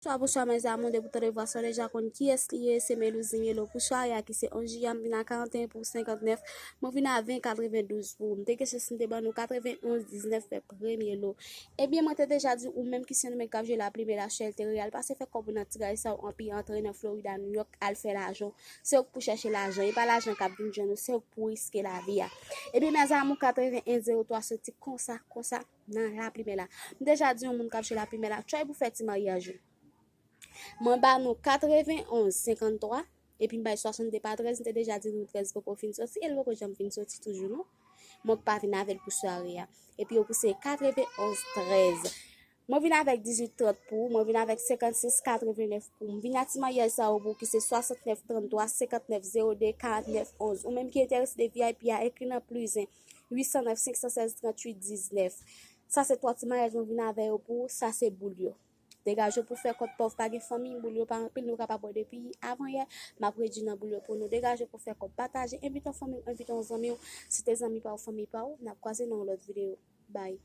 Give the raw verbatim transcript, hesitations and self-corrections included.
Bonswa, bonswa, mes amours, depi w tande vwa sa w deja konn kiyès li ye, se Melouzine Yelo pou sware a ki se onz jiyè, m vin a karant e en pou senkant nèf, mwen vin a ven katrevendouz pou ou. M te kesyon si m te ban nou katrevenonz diznèf fè premye lo. Ebyen, mwen te deja di ou menm ki se nou menm k ap jwe la pli bèl a chèlte reyal, pase fè kòb ou nan ti gay sa ou anpi antre nan Florida, New York, al fè lajan. Se ou k pou chèche lajan, e pa lajan k ap vin jwenn ou, se ou k pou riske lavi a. Ebyen, mes amours, katreven en zewo twa soti konsa, konsa, nan laplimè la. M deja di yon moun k ap jwe laplimè la, try pou fè ti maryaj ou. Mwen ba nou katrevenonz senkant twa, epi m bay swasannde pa trèz, m te deja di nou trèz poko fin soti, e l poko janm fin soti toujou non. Mwen pa vin avè l pou sware a. Epi yo pouse katrevenonz trèz. Mwen vin avèk dizuit trant pou ou, mwen vin avèk senkannsis katrevennèf pou ou. M vin a ti maryaj sa yo pou ou ki se swasantnèf tranntwa, senkannèf zewo de, karantnèf onz. Ou menm ki enterese de V I P a, ekri nan plizen, uitsannèf senksannèz trantuit diznèf. Sa se twa ti maryaj mwen vin avè yo pou ou, sa se boul yo. Degaje w pou fè kòb pa w, pa gen fanmi, boul yo pa anpil, nou kapab wè depi avan yè, m ap redui nan boul yo pou nou. Degaje w pou fè kòb, pataje, envite yon fanmi w, envite yon zanmi w, si te zanmi pa w, fanmi pa w, n ap kwaze nan yon lòt videyo. Bye.